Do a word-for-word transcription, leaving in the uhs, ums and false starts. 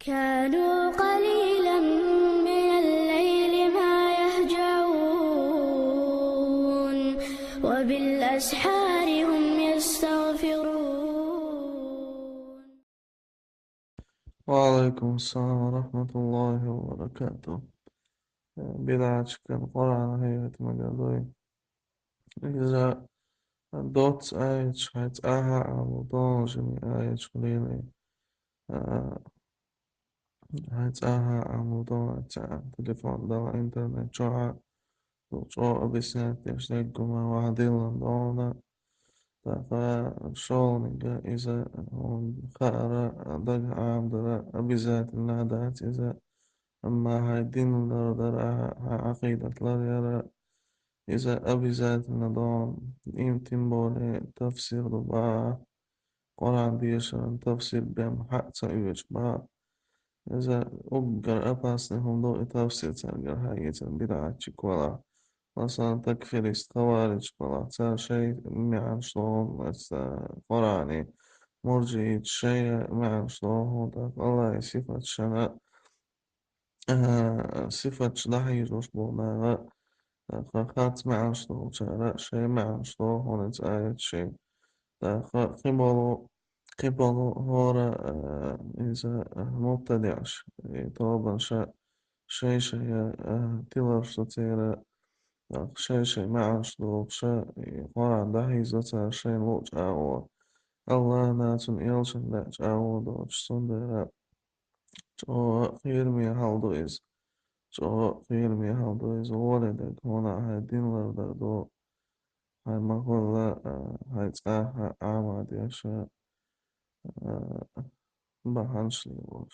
كانوا قليلا من الليل ما يهجعون وبالأسحار هم يستغفرون. وعليكم السلام ورحمة الله وبركاته. Бидгӏачкан Къуръан хӏайвет магадой. Иза доц аяташ хьай цӏаха аму дон жими аяташ хулили. Хьай цӏаха аму дон ца телефон дала интернет чуа. Чӏо объяснять деш деггума вахдилан дона. Таха шолнига иза хара даг амдара обязательно дац иза. Амма хьай дин лардар, хьай акъидат ларяра иза обязательно дон. Им тем более тафсир ду ба. Къуръан дешаран тафсир бем хьа ца уьйчу ба. Иза уггар опасный хӏума ду и тафсир царгара хьаийцар бидгӏачик вала. Масалан, такфирист хаварич вала. Цара шай маьӏнаш дохун Къуръани. Мурджиит шай маьӏнаш дохун, тӏаккха Аллахьи сифаташна сифаташ дӏахьийзош болу наха, тӏаккха хац маьӏнаш долчара шай маьӏнаш дохун иза аят шай. Тӏаккха кхиболу, кхиболу хӏора иза мубтадиъаш, и тобанаш шай-шай тиларш ду церан, тӏаккха шай-шай маьӏнаш долуша, и Къуръан дӏахьийзо цара шайна луъу чӏагӏо. Аллахьна цунна элчанна лаьа чӏагӏо доцуш, цундела чӏо кхераме хьал ду иза. Чӏо кхераме хьал ду иза. Гӏоле дерг хьуна хьай дин лардар ду, хьай махалла, хьай цӏаха аму деш бахьанаш лелош.